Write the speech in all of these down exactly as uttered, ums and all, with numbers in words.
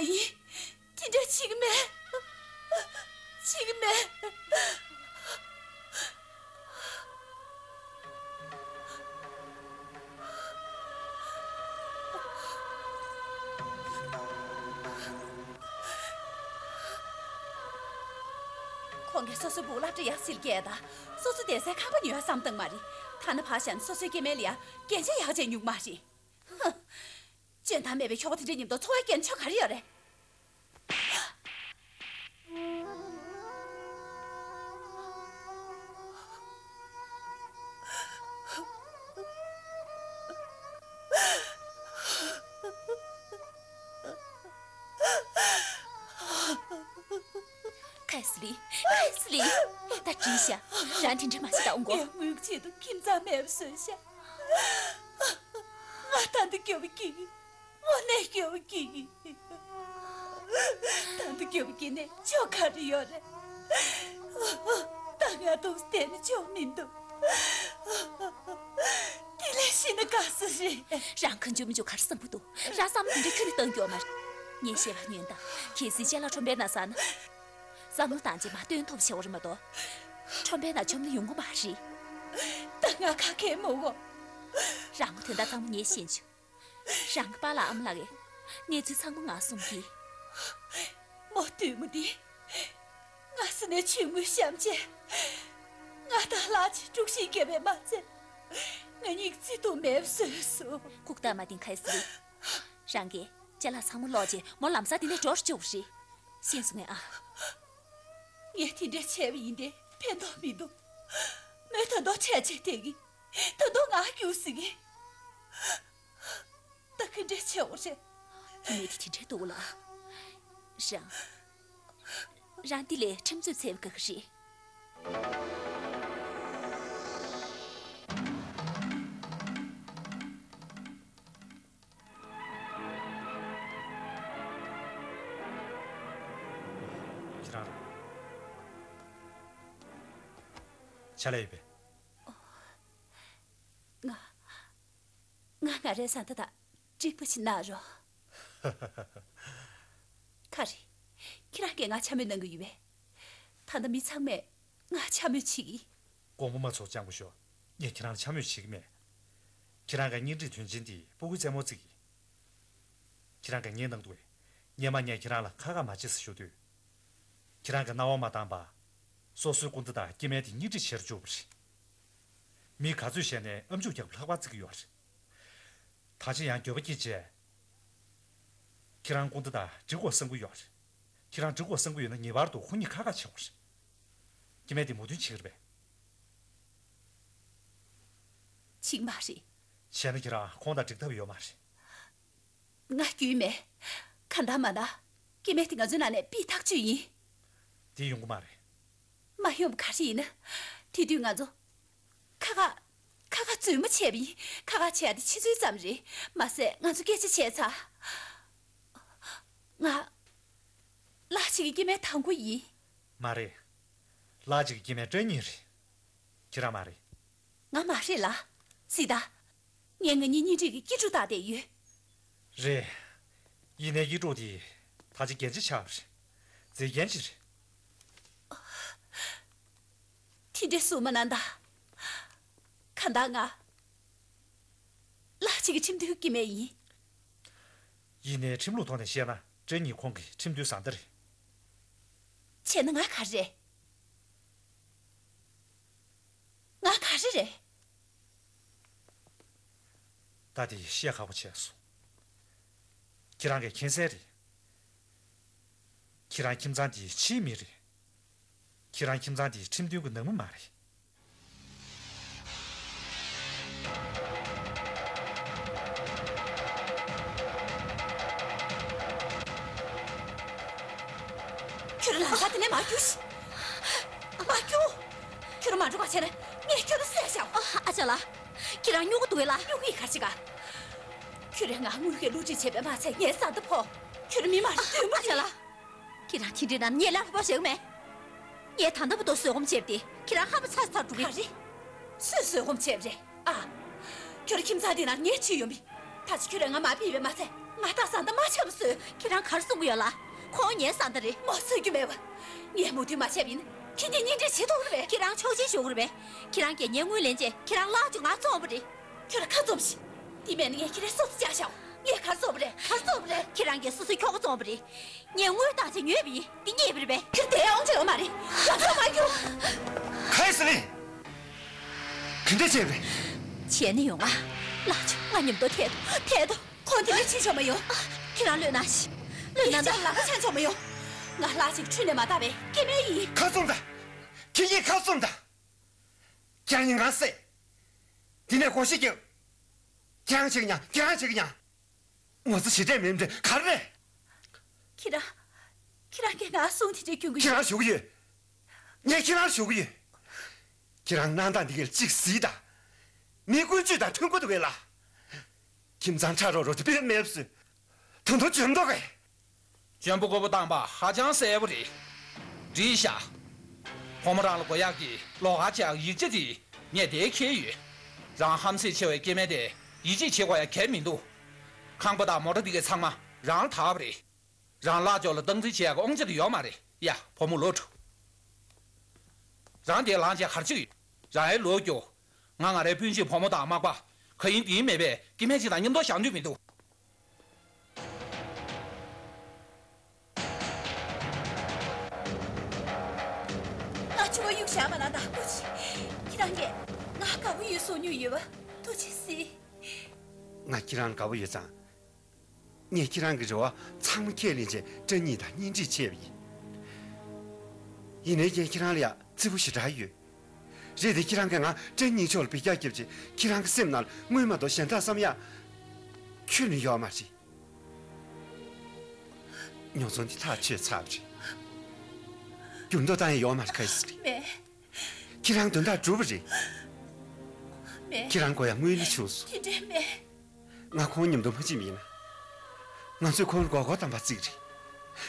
ཡིན། དེ་འདྲ་བྱེད་ཀྱི་མེད། བྱེད་ཀྱི་མེད། ཁོང་གིས་སོ་སོའི་སྦུག་ལ་འདྲ་ཡག་སིལ་སྐྱེས་དང་། སོ་སོ་བསྡད་སའི་ཁང་པ་ཉོ་ཡག་བསམ་བཏང་མ་རེད། ཐ་ན་ཕར་བཞག་ན་སོ་སོའི་སྐྱེ་དམན་ལ་ཡང་རྒྱན་ཆ་ཡག་ཅིག་ཉོ་གི་མ་རེད། ཧ། སྤྱོད་སྟངས་མེད་པའི་ཁྱོ་ག་དེ་འདྲའི་མཉམ་དུ་འཚོ་བ་སྐྱེལ་ན་ཆོ་ག་རེ་ཡོད་རེད། ཁེ་སི་ལི། ཁེ་སི་ལི། ད་འགྲིག་ཤག་རང་དེ་འདྲ་མ་བྱེད། ད་འོང་གོ། ངའི་དངུལ་ཆེད་དུ་ཁྱིམ་ཚང་མེད་པ་བཟོས་ཤག་ང་ད་འདི་སྐྱོ་བ་སྐྱིད། དངོས་གནས་སྐྱོ་བ་སྐྱིད། ད་འདི་སྐྱོ་བ་སྐྱིད་ནས་ཆོ་ག་རེ་ཡོད་རེད། ད་ང་འདུག་བསྡད་ནས་ཆོ་མི་འདུག་དེ་ལས་ཤི་ན་དགའ་ས་རེད། རང་གང་བྱུང་མི་བྱུང་ག་རེ་བསམ་གྱི་འདུག་རང་བསམ་བློ་དེ་འདྲ་ཁྱོན་ནས་གཏོང་རྒྱུ་ཡོད་མ་རེད། ངས་བཤད་པ་ཉོན་དང་། གལ་སྲིད་ཅ་ལག་ཁྲོམ་པའི་ནང་ཟ་ན། བསམ་བློ་བཏང་རྗེས་མ་སྟོན་ཐུབ་བྱེད་པ་རེད་མ་གཏོགས། ཁྲོམ་པའི་ནང་མཆོད་མེ་ཡོང་གི་མ་རེད། ད་ང་ཁ་ཁེལ་མི་དགོས། རང་ངོ་དོན་དག་ཚང་མ་ངས་ཤེས་བྱུང་། རང་གི་པཱ་ལགས་ཨ་མ་ལགས་ཀྱིས་གནས་ཚུལ་ཚང་མ་ང་གསུང་གི། མོ་བདུད་མོ་འདི། ང་ས་ནས་ཆུང་ངུའི་གཤམ་གཅིག་ང་དང་ལག་གཅིག་དཀྲུག་ཤིང་བརྒྱབ་པས་མ་ཚད། ང་གཉིས་ཀྱི་བརྩེ་དུང་མེད་པ་བཟོས་སོང་། ལྐུགས་རྟགས་མ་བསྟན། ཁ་སི་ལི། རང་གིས་ཅ་ལག་ཚང་མ་སློག་རྗེས་མོ་ལམ་སང་འདི་ནས་འགྲོ་རུ་བཅུག་རེད། ཤེས་སོང་ངས་ཨ། ངས་དེ་འདྲ་བྱས་པ་ཡིན་ཏེ་ཕན་ཐོགས་མི་འདུག་མོས་ད་དུང་འཕྲལ་ཆེར་བསྡད་ཀྱི། ད་དུང་ང་རྒྱུགས་སྲིད་ཀྱི། ད་ག་འདྲ་བྱེད་དགོས་རེད། ཁྱིམ་མི་དེ་དེ་འདྲའི་སྡུག་ལ། རང་། རང་འདི་ལས་ཁྲིམས་རྩོད་འཚོལ་བ་དགའ་གི་རེད། ཁྱེད་རང་ལ་ཕྱག་ལས་ཡོད་པས། ང་། ང་ང་རའི་བཟའ་ཟླ་དང་འགྲིག་པ་ཞིག་གནང་རོགས། ག་རེ། ཁྱེད་རང་གིས་ང་འཕྱ་སྨོད་གནང་གི་ཡོད་པས། ད་ལྟ་མི་ཚང་མས་ང་འཕྱ་སྨོད་བྱེད་ཀྱི། དགོངས་པ་མ་ཚོམ། སྤྱང་པོ་ཤོག་ངས་ཁྱེད་རང་ལ་འཕྱ་སྨོད་བྱེད་ཀྱི་མེད། ཁྱེད་རང་གི་གཉེན་སྒྲིག་དོན་ཆེན་དེ་སྤུ་གུའི་རྩེད་མོར་བརྩི་གི། ཁྱེད་རང་གིས་ངའི་ནང་དུ། སྔོན་མ་ངས་ཁྱེད་རང་ལ་ཁ་ཁ་མ་བྱེད་ཟེར་ཞུ་དུས། ཁྱེད་རང་གིས་རྣ་བ་མ་གཏད་པར། སོ་སོའི་སྐུ་ཟླ་དང་སྐྱེ་དམན་དེ་གཉེན་སྒྲིག་བྱེད་རུ་བཅུག་པ་རེད། མི་ག་ཚོད་བཤད་ནའི་ཨམ་ཅོག་རྒྱག་པ་ལྷག་པར་བརྩི་གི་ཡོད་རེད། ད་ཆ་ཡང་འགྱོད་པ་སྐྱེས་བྱས། ཁྱེད་རང་སྐུ་ཟླ་དང་འགྲིག་དགོས་བསམ་གྱི་ཡོད་རེད། ཁྱེད་རང་འགྲིག་དགོས་བསམ་གྱི་ཡོད་ན་ངེས་པར་དུ་ཁོ་གཉིས་ཁ་ཁ་བྱེད་དགོས་རེད། སྐྱེ་དམན་དེ་མོས་མཐུན་བྱེད་ཀྱི་རེད་པས། བྱེད་ཀྱི་མ་རེད། བྱས་ན་ཁྱེད་རང་ཁོང་དང་འགྲིག་ཐབས་ཡོད་མ་རེད། ང་རྒྱུས་མེད། གང་ལྟར་མ་ན། སྐྱེ་དམན་དེ་ང་ཚོའི་ནང་ནས་ཕུད་ཐག་ཆོད་ཡིན། དེ་ཡོང་གི་མ་རེད། མ་ཡོང་བ་ག་རེ་ཡིན་ན། དེ་དུས་ང་ཚོ། ཁ་ཁ། ཁ་ཁ་རྫུན་མ་བྱས་པ་ཡིན། ཁ་ཁ་བྱས་ཏེ་ཕྱི་ཚུལ་ཙམ་རེད། མ་ཟད་ང་ཚོ་སྐད་ཆ་བྱས་ཚར། ང་། ལག་གཅིག་གི་སྐྱེ་དམན་དང་པོ་ཡིན། མ་རེད། ལག་གཅིག་གི་སྐྱེ་དམན་སྐྲག་ཉེ་རེད། ཁྱེད་རང་མ་རེད། ང་མ་རེད་ལ། སི་ཏཱ། ངས་ང་གཉིས་གཉེན་སྒྲིག་གི་སྐྱིད་སྡུག་བལྟས་བསྡད་ཡོད། རེད། ཡིན་ནའི་སྐྱིད་སྡུག་དེ་ད་ཆ་རྒྱན་ཆ་ཆགས་པ་རེད། རྫས་རྒྱན་ཅིག་རེད། དེ་འདྲའི་ཟུར་མ་གནང་ད། གང་ལྟར་ང་། ལག་གཅིག་གི་ཁྲིམས་མཐུན་སྐྱེ་དམན་ཡིན། ཡིན་ནའི་ཁྲིམས་ལུགས་ཐོག་ནས་བཤད་ན་སྐྲག་ཉེ་ཁོང་གི་ཁྲིམས་མཐུན་བཟའ་ཟླ་རེད། བྱས་ན་ང་ག་རེ་རེད། ང་ག་རེ་རེད། ད་དེ་བཤད་ཁག་པོ་བྱས་སོང་། ཁྱེད་རང་གིས་མཁྱེན་གསལ་རེད། ཁྱེད་རང་ཁྱིམ་ཚང་འདིའི་ཕྱིའི་མི་རེད། ཁྱེད་རང་ཁྱིམ་ཚང་འདིའི་ཁྲིམས་མཐུན་གྱི་ནང་མི་མ་རེད། ཁྱོད་རང་ལམ་ཁ་དེ་ནས་མར་རྒྱུགས་ཤིག་མར་རྒྱུགས། ཁྱོད་རང་མ་འགྲོ་བ་བྱས་ན་ངས་ཁྱོད་རང་བསད་བཞག་ཨ་ཅག་ལགས། ཁྱེད་རང་སྨྱོ་གི་འདུག་གས་ལགས། སྨྱོ་གི་ག་ཅི་ག་ཁྱོད་རང་ང་དངུལ་གྱི་བསླུ་བྲིད་བྱས་པས་མ་ཚད་ངའི་བཟའ་ཟླ་ཕོག་ཁྱོད་རང་མི་མ་རེད། བདུད་མོ་ཨ་ཅག་རེད། ལགས། ཁྱེད་རང་དེ་འདྲའི་ནང་ངས་ལབ་ཕོག་བྱེད་གི་མེད། ངས་ད་ལྟ་བར་དུ་བཟོད་སྒོམ་བྱས་པ་དེ་ཁྱེད་རང་ཧམ་པ་ཚ་ཚ་འགྲོ་གི་ག་རེ། སུས་བཟོད་སྒོམ་བྱས་པ་རེད་ཨ། ཁྱོད་རང་ཁྱིམ་ཚང་འདི་ནང་ངས་ཇུས་ཡོད་མི། ད་ཅི་ཁྱོད་རང་ང་མ་ཕིག་པས་མ་ཚད་ང་ད་བཟའ་ཟླ་མ་ཆགས་པ་བཟོས། ཁྱེད་རང་ག་རེ་གསུང་གི་ཡོད་ལ། ཁོང་ངའི་བཟའ་ཟླ་རེད། ངོ་ཚ་རྒྱུ་མེད་པ། ངས་མོས་མཐུན་མ་བྱས་པ་ཡིན་ན་ཁྱེད་ཀྱིས་གཉེན་སྒྲིག་བྱེད་ཐུབ་ཀྱི་རེད་པས། ཁྱེད་རང་ཆོག་མཆན་ཞུ་གི་རེད་པས། ཁྱེད་རང་གིས་ངའི་དངུལ་ལེན་རྗེས་ཁྱེད་རང་གླ་ཆ་ང་བཙོངས་པ་རེད། ཁྱོད་ལ་ཁ་བཙུམས་ཤིག་དེ་མེད་ན་ངས་ཁྱེད་རའི་སོ་སོ་བཅག་བཞག་ངས་ག་རེ་བཙོངས་པ་རེད། ག་རེ་བཙོངས་པ་རེད། ཁྱེད་རང་གིས་སོ་སོའི་ཁྱོ་ག་བཙོངས་པ་རེད། ངས་དངུལ་བཏང་བྱས་ཉོས་པ་ཡིན། འདི་རྙེད་པ་རེད་པས། ཁྱོད་དེ་ཡང་འོང་ཆ་ཡོད་མ་རེད། ཡོང་ཆ་མ་རྒྱུག་ག་ཡི་ཟི་ལིང་། ག་འདྲ་བྱས་པ་རེད། བྱས་ནས་ཡོང་ང་། གླ་ཆ་ང་མཉམ་དུ་འཐད་དོ། འཐད་དོ། ཁོང་དེ་ནས་ཕྱིན་ཆོག་མ་ཡོང་། ཁྱེད་རང་ལོས་ན་ཤི། ལོས་ན་ད། ལག་པ་ཆག་ཆོག་མ་ཡོང་། ང་གླ་ཆ་ཁྲུས་ནས་མ་བཏང་བའི་སྐྱེ་དམན་ཡིན། ཁ་བཙུམ་ད། ཁྱེད་ཀྱིས་ཁ་བཙུམ་ད། ཁྱེད་རང་ཉིན་གང་སེ། དེ་ནས་གོ་ཤི་རྒྱབ། ཁྱེད་རང་བྱེད་ཀྱི་ཉག་ཁྱེད་རང་བྱེད་ཀྱི་ཉག་ངོ་ཚ་བྱེད་འདྲ་མིན་འདྲ་ག་རེ་རེད། ཁྱེད་རང་། ཁྱེད་རང་གིས་ང་གསུང་དེ་འདྲ་སྐྱོན་གྱི་ཁྱེད་རང་ཞུ་གི་ཡོད། ངས་ཁྱེད་རང་ཞུ་གི་ཡོད། ཁྱེད་རང་གནང་སྟངས་འདི་གར་གཅིག་གཟིགས་དང་། མི་ཀུན་སྤྱོད་དང་མཐུན་པོ་འདུག་གས་ལ། ཁྱིམ་ཚང་ཁྲ་རོག་རོག་དེ་དཔེ་མེད་པ་བཟོས། ད་དུང་འཇོན་མདོག་གིས། འཇོན་པོ་རྒོད་པོ་བཏང་པ་ཧ་ཅང་གསལ་པོ་རེད། འགྲིག་ཤག་བུ་མོ་རང་ལ་དགོས་ཡག་གི་ལོགས་ཀ་ཅིག་ཡིག་ཆ་དེ་ངས་དེ་འཁྱེར་ཡོད། རང་ཧམ་སེམས་ཆེ་བའི་སྐྱེ་དམན་དེ་ཡིད་ཆེས་བྱེད་དགོས་ཡ་གང་ཡང་མི་འདུག་ཁང་པ་དང་མོ་ཊ་འདི་གའི་ཚང་མ་རང་ལ་བདག་པ་རེད། རང་ལག་ཕྱོགས་ལ་སྟངས་འཛིན་བྱེད་ཡག་གི་དབང་ཆ་དེ་ཡོད་མ་རེད་ཡ། བུ་མོ་ལོག་འགྲོ། རང་དེ་ལངས་བྱས་ག་རེ་བྱེད་ཀྱི་ཡོད། རང་ཡར་ལོག་རྒྱུགས། ང་ང་རའི་སྤུན་མཆེད་བུ་མོ་དང་མག་པ། ག་ཡིན་འདི་ཡིན་མེད་པའི་སྐྱེ་དམན་ཅིག་དང་མཉམ་དུ་བཞག་འདོད་མི་འདུག་ང་ཆུ་བ་གཡུག་བཞག་པ་ན་བདག་པོ་ཆེ། ཁྱེད་རང་གིས་ང་དགའ་པོ་ཡོད་གསུང་མྱོང་ཡོད་པ་ཐུགས་རྗེ་གཟིགས། ང་ཁྱེད་རང་དགའ་པོ་ཡོད་ཙང་། ངས་ཁྱེད་རང་གི་རེ་བ་ཚང་མ་ཁས་ལེན་བྱས་སྐྲ་གཉིས་དང་གཉེན་སྒྲིག་བྱས་པ་ཡིན། ཡིན་ནའི་ངས་ཁྱེད་རང་ལ་ཡ་བརྩི་བོ་ཞེ་དྲག་ཡོད། རེད་དེ་ཁྱེད་རང་གིས་ང་སྐྲ་གཉིས་ཕྱོགས་ལ་འབུད་རྒྱག་བརྒྱབ་རྗེས་ཁྱེད་རང་གི་སེམས་ནང་ལ་དངུལ་མ་གཏོགས་གཞན་དག་བསམ་ཡག་ཁྱོན་ནས་ཡོད་མ་རེད། ཉོ་ཚོང་འདི་ཐག་ཆོད་ཚར་བ་རེད། འགྱུར་ལྡོག་བཏང་ཡག་ཡོད་མ་རེད། ག་ཡི་ཟི་ལིང་། མེད། ཁྱེད་རང་དོན་དག་འགྲུབ་པ་རེད། མེད། ཁྱེད་རང་དགོས་ཡག་དངུལ་ནི་བྱུང་སོང་། དེ་འདྲས་མེད། ང་ཁོང་མཉམ་དུ་མ་ཕྱིན་པ་ཡིན་ན། ང་ཚོས་ཁོང་ལ་མགོ་སྐོར་བཏང་པ་ཙིག་རེད།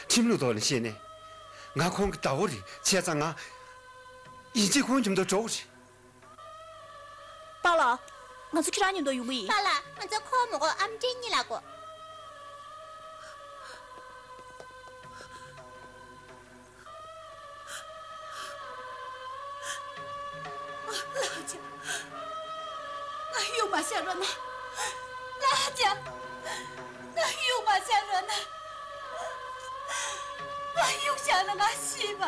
ཁྲིམས་ལུགས་ཐོག་ནས་བཤད་ན། ང་ཁོང་གི་ཟླ་བོ་རེད། བྱས་ཙང་ང་། ཡིན་གཅིག་ཁོང་མཉམ་དུ་འགྲོ་དགོས་རེད། པཱ་ལགས། ང་ཚོ་ཁྱེད་རང་མཉམ་དུ་ཡོང་གི་ཡིན། པཱ་ལགས། ང་ཚོ་ཁོ་མི་དགོས། ཨ་མ་སྐྲ་གཉིས་ལ་དགོས། ལྷ་རྒྱལ། ང་གཡུག་མ་བཞག་རོགས་གནང་། ལྷ་རྒྱལ། ང་གཡུག་མ་བཞག་རོགས་གནང་། ང་གཡུག་བཞག་ན་ང་ཤི་བ།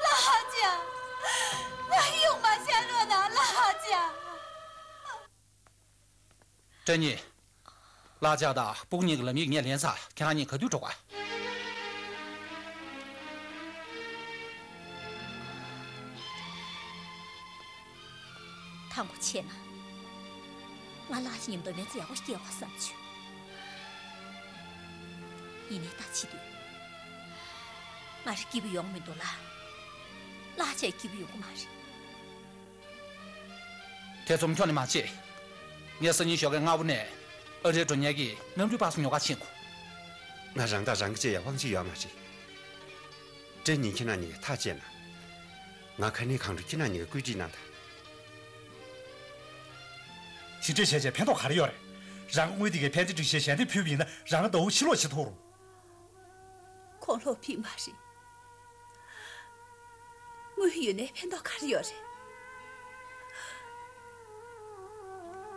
ལྷ་རྒྱལ། ང་གཡུག་མ་བཞག་རོགས་གནང་། ལྷ་རྒྱལ། སྐྲ་གཉིས། གླ་ཆ་དང་སྤུ་གུ་གཉིས་ཀྱི་ལམ་ཡིག་ངས་ལེན་ཚར། ཁྱེད་རང་གཉིས་ག་དུས་འགྲོ་ག། དང་པོ་བྱས་ན། ང་ལགས་ཀྱི་མཉམ་དུ་མི་ཚེ་ཡག་པོ་སྐྱེལ་དགོས་བསམ་བྱུང་། ཡིན་ནའི་ད་བྱེད་དུས། ང་རང་སྐྱིད་པོ་ཡོང་མི་འདུག་ལ། ལགས་ཀྱང་སྐྱིད་པོ་ཡོང་གི་མ་རེད། ཐེ་ཚོམ་ཁྱོན་ནས་མ་བྱེད། ངས་སང་ཉིན་ཞོགས་ཀས་སྔ་པོ་ནས་ཨ་རིར་འགྲོ་མཁན་གྱི་གནམ་གྲུའི་པ་སེ་ཉོ་གར་ཕྱིན་དགོས། ང་རང་དང་རང་གི་བྱེད་ཡག་དབང་ཆ་ཡོད་མ་རེད། སྐྲ་གཉིས། ཁྱེད་རང་གཉིས་ཀས་ཐག་བཅད་ན། ང་ག་ནས་གང་འགྲོ་ཁྱེད་རང་གཉིས་ཀས་བཀོད་སྒྲིག་གནང་དང་། ཞི་བགྲོས་བྱས་བྱས་ཕན་ཐོགས་ག་རེ་ཡོད་རེད། རང་གི་དངུལ་དེ་གའི་ཕན་བདེ་སྒྲིག་གཞི་གཞན་དེ་ཕུལ་བ་ཡིན་ན་རང་ལ་ཟླ་བོ་ཕྱིར་ལོག་བྱེད་ཐུབ་རུང་། ཁོང་ལོག་ཕེབས་མ་རེད། དངུལ་ཡོད་ནའི་ཕན་ཐོགས་ག་རེ་ཡོད་རེད།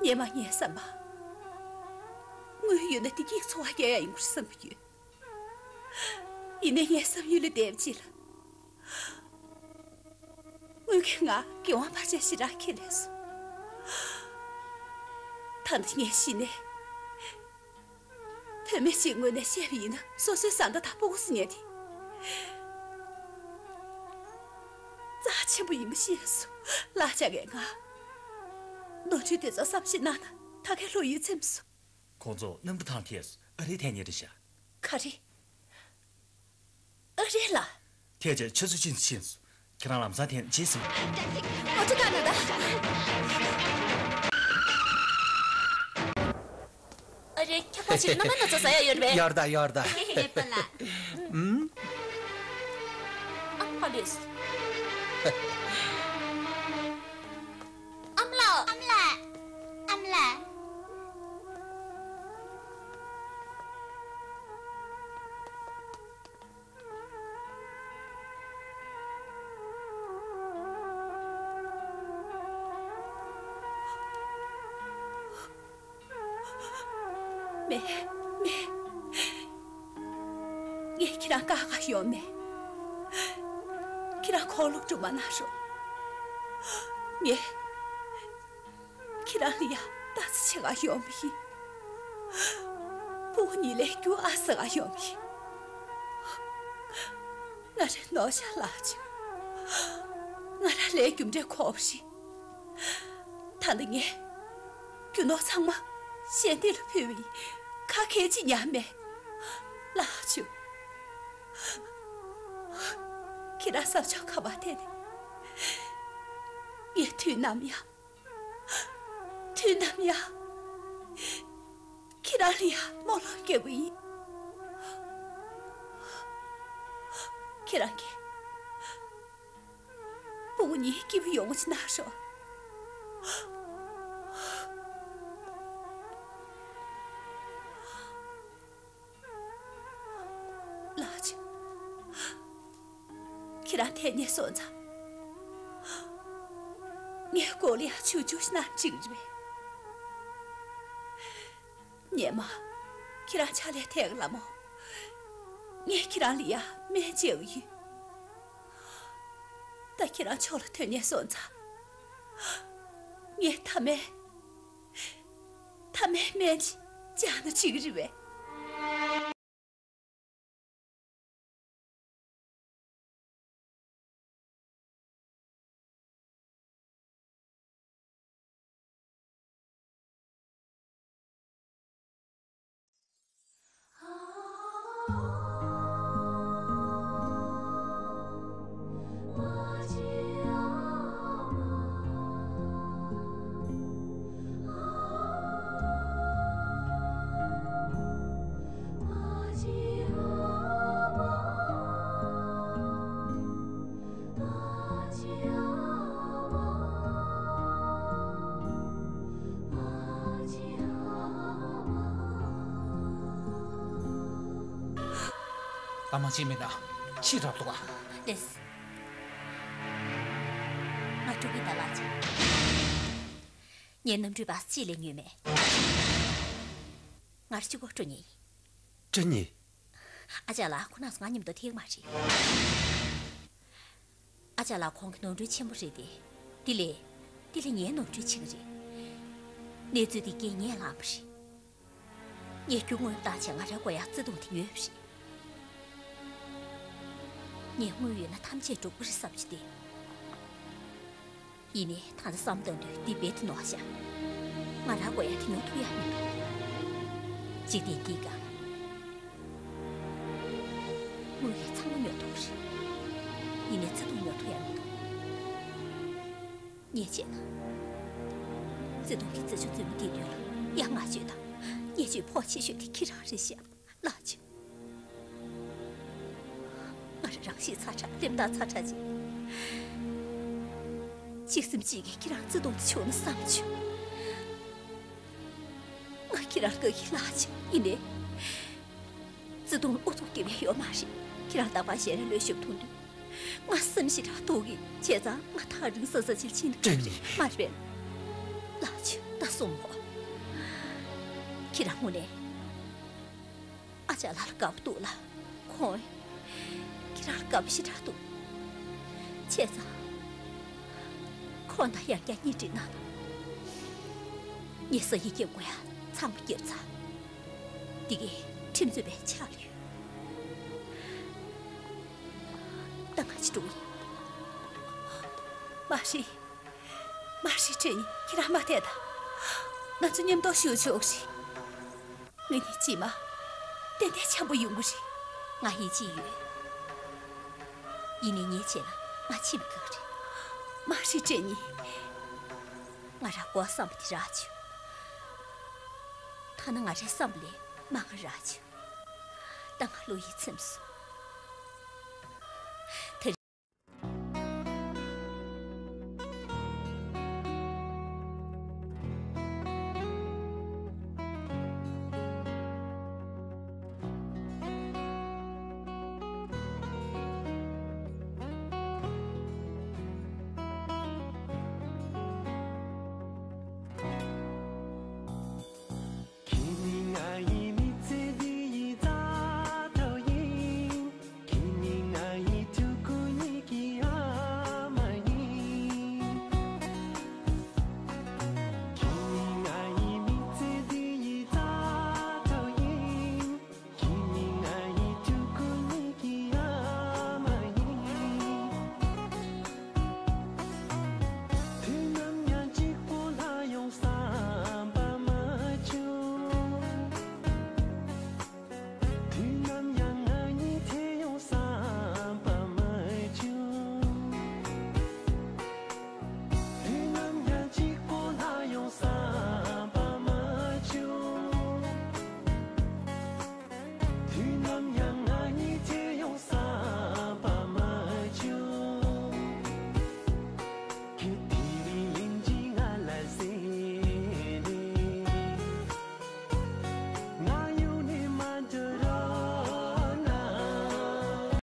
སྔོན་མ་ངས་བསམ་པ། དངུལ་ཡོད་ན་བདེ་སྐྱིད་འཚོ་བ་སྐྱེལ་ཡག་ཡིན་དགོས་བསམ་གྱི་ཡོད། ཡིན་ནའི་ངའི་བསམ་ཡུལ་ལས་འདས་པ་ཅིག་ལ། དངུལ་གྱིས་ང་གི་དབང་བར་ཆད་ཞེ་དྲག་ཁྱེར་ལས་སོང་། ད་ནི་ངས་ཤི་ནའི། བུད་མེད་ཅིག་ངོས་ནས་བཤད་པ་ཡིན་ན་སོ་སོའི་བཟའ་ཟླ་དང་སྤུ་གུ་ཟེར་མཁན་དེ་རྩ་ཆེན་པོ་ཡིན་པ་ཤེས་སོང་། ལགས་ཀྱིས་ང་ནོར་འཁྲུལ་དེ་ཚོ་བསམ་ཤེས་གནང་ན་ད་གའི་ལྷོད་ཡུལ་ཚིམ་སོང་། ཁོང་ཚོ་གནམ་གྲུ་ཐང་ཐད་སོང་། ཨ་རིར་ཐད་མཁན་རེད་ཤག་ག་རེ། ཨ་རི་ལ། ཐད་བྱས་ཆུ་ཚོད་གཅིག་ཙམ་ཕྱིན་སོང་། ཁྱེད་རང་ལམ་སང་ཐད་ན་བརྗེད་སོང་། ཨོ་ཏོ་ཀ་ན་ད། ཨ་རེ། ཁྱབ་ཁ་ཕྱིར་རྣམ་པ་སྣ་ཚོགས་ཟ་ཡག་ཡོད་རེད་པས། ཡོད་ད་ཡོད་ད། ཧེ་ཧེ་པ་ལགས། ཨུམ། ཨ་ཕ་ལུས། ཨ་མ་ལགས། ཨ་མ་ལགས། ཨ་མ་ལགས། མེད། མེད། ངས་ཁྱེད་རང་བཀག་ག་ཡོང་མེད། ཁྱེད་རང་འཁོར་ལོ་སྒྲུབ་མ་གནང་རོགས། ངས་ཁྱེད་རང་ལ་ཡ་ལྟ་ཚུལ་བྱེད་ག་ཡོང་མི་ཡིན། སྤུ་གུ་གཉིས་ལས་རྒྱུ་ཨ་ཟེར་ག་ཡོང་མི་ཡིན། ང་རེ་ནོར་ཤ་ལགས་ཆུ། ང་ར་ལས་རྒྱུ་འབྲས་ཁོབ་ཤིང་། ད་ནི་ངས་རྒྱུ་ནོར་ཚང་མ་ཞལ་འདེབས་ལ་ཕུལ་བ་ཡིན། ཁ་ཁད་ཅིག་ཉར་མེད། ལགས་ཆུ། ཁྱེད་རང་ས་ཕྱོགས་ཁ་བ་དེ་ནས་ངས་དུས་ནམ་ཡང་། དུས་ནམ་ཡང་། ཁྱེད་རང་ལ་ཡ་རྨོངས་ལོག་སྐྱེ་དགོས་ཡིན། ཁྱེད་རང་གིས། སྤུ་གུ་གཉིས་སྐྱིད་པོ་ཡོང་བ་ཅིག་གནང་རོགས། ལགས་ཆུ། ཁྱེད་རང་ཐད་ཉེ་སོང་ཙང་། ངའི་སྐོར་ལ་ཡ་ཆུ་ཆུ་ཞིག་གནང་འགྲིག་རེད་པས། སྙེ་མ། ཁྱེད་རང་ཕྱག་ལས་ཐད་ཀ་ལ་མོ། ངས་ཁྱེད་རང་ལ་ཡ་སྨན་བཅོས་ཡིན། ད་ཁྱེད་རང་ཕྱོགས་ལ་ཐོན་ཉེ་སོང་ཙང་། ངས་ཐ་མའི། ཐ་མའི་སྨན་ཅིག་བཅག་ན་འགྲིག་གི་རེད་པས། ཨ་མ་ཅིག་མིན་ན་ཕྱི་རབ་ཏུ་བ། ལེས། ང་འགྲོ་གི་ད་ལགས་ཅིག་ངའི་གནམ་གྲུའི་བ་སི་ཅི་ལས་ཉོས་མེད། ང་ར་གཅིག་པོ་འགྲོ་ཉེ་ཡིན། འགྲོ་ཉེ། ཨ་ཅག་ལགས་ཁོ་ན་ང་མཉམ་དུ་ཐེག་མ་རེད། ཨ་ཅག་ལགས་ཁོང་གི་ནོར་འཁྲུལ་ཆེན་པོ་རེད་དེ། དེ་ལས། དེ་ལས་ངའི་ནོར་འཁྲུལ་ཆེ་གི་རེད། གནས་ཚུལ་དེ་རྐྱེན་ངས་བསླངས་པ་རེད། ངས་རྒྱུ་དངོས་བཏང་བྱས་ང་རའི་སྒོ་ཡར་བརྩེ་དུང་དེ་ཉོས་པ་རེད། ངས་དངུལ་ཡོད་ན་ཐམས་ཅད་འགྲུབ་ཀྱི་རེད་བསམ་གྱི་བསྡད། ཡིན་ནའི་ད་ལྟ་བསམ་བཏང་དུས་འདི་རྦད་དེ་ནོར་ཤག་ང་རང་དགོས་ཡག་དེ་ཉོ་ཐུབ་ཡག་མི་འདུག་འཇིག་རྟེན་འདིའི་སྒང་། དངུལ་ཡོད་ཚང་མ་ཉོ་ཐུབ་ཀྱི་རེད། ཡིན་ནའི་བརྩེ་དུང་ཉོ་ཐུབ་ཡག་མི་འདུག་ངས་བྱས་ན། བརྩེ་དུང་གི་རྩེད་འཇོ་རྩེད་མོ་དེ་དུས་ལ་ཡ་ང་གཅོད་དང་། ངས་གཅོད་ཕོག་ཆེ་ཤོས་དེ་ཁྱེད་རང་རེད་ཤག་ལགས་ཆུ། ང་རང་རང་ཤི་ཚ་ཚ་རེམ་ད་ཚ་ཚ་ཅིག་གཅིག་སེམས་གཅིག་གིས་ཁྱེད་རང་བརྩེ་དུང་དུ་བྱུང་ན་བསམ་བྱུང་། ང་ཁྱེད་རང་དགའ་གི་ལགས་ཆུ་ཡིན་ནའི། བརྩེ་དུང་ལ་ཨུ་ཚུགས་རྒྱབ་ཡ་ཡོད་མ་རེད། ཁྱེད་རང་རྟག་པར་ཞལ་རས་ལོས་ཞུབ་མཐོང་དུས། ང་སེམས་ཞེ་དྲག་སྡུག་གི་བྱས་ཙང་ང་ཐག་རིང་ས་ས་ཕྱིར་ཕྱིན་དུ་བྲིས་རེད་མ་རེད་པས། ལགས་ཆུ་ད་གསུངས་མོ། ཁྱེད་རང་དངོས་གནས། ཨ་ཅག་ལགས་ལ་དགའ་པོ་འདུག་ལ། ཁོང་ཁྱེད་རང་ལ་དགའ་པོ་ཞེ་དྲག་འདུག་བྱས་ཙང་། ཁོང་དང་ཡང་བསྐྱར་གཉེན་སྒྲིག་གནང་དང་། ངས་ས་ཡི་སྐྱེ་དགོས་ཡ་ཚང་མ་བསྐྱུར་ཚར། འདི་གའི་ཁྲིམས་རྩོད་པའི་ཕྱག་ལ་ཡོད། ད་ང་ཅི་འགྲོ་ཡིན། མ་རེད། མ་རེད་དྲན་ནི་ཁྱེད་རང་མ་བསྡད་དང་། ང་ཚོ་མཉམ་དུ་བཞུགས་ཆོག་རེད། ང་གཉིས་ཅིག་མ། ཏན་ཏན་འཆམ་པོ་ཡོང་གི་རེད། ང་ཡིད་ཆེས་ཡོད། ཡིན་ནའི་ངས་བྱས་ན་ང་ཕྱི་མི་དགའ་གི་རེད། མ་རེད་དྲན་ནི། ང་རང་མགོ་བསམ་པ་དེ་རག་བྱུང་། ཐ་ན་ང་རའི་བསམ་པ་ལས་མང་བ་རག་བྱུང་། ད་ང་བློ་ཡིད་ཚིམ་སོང་།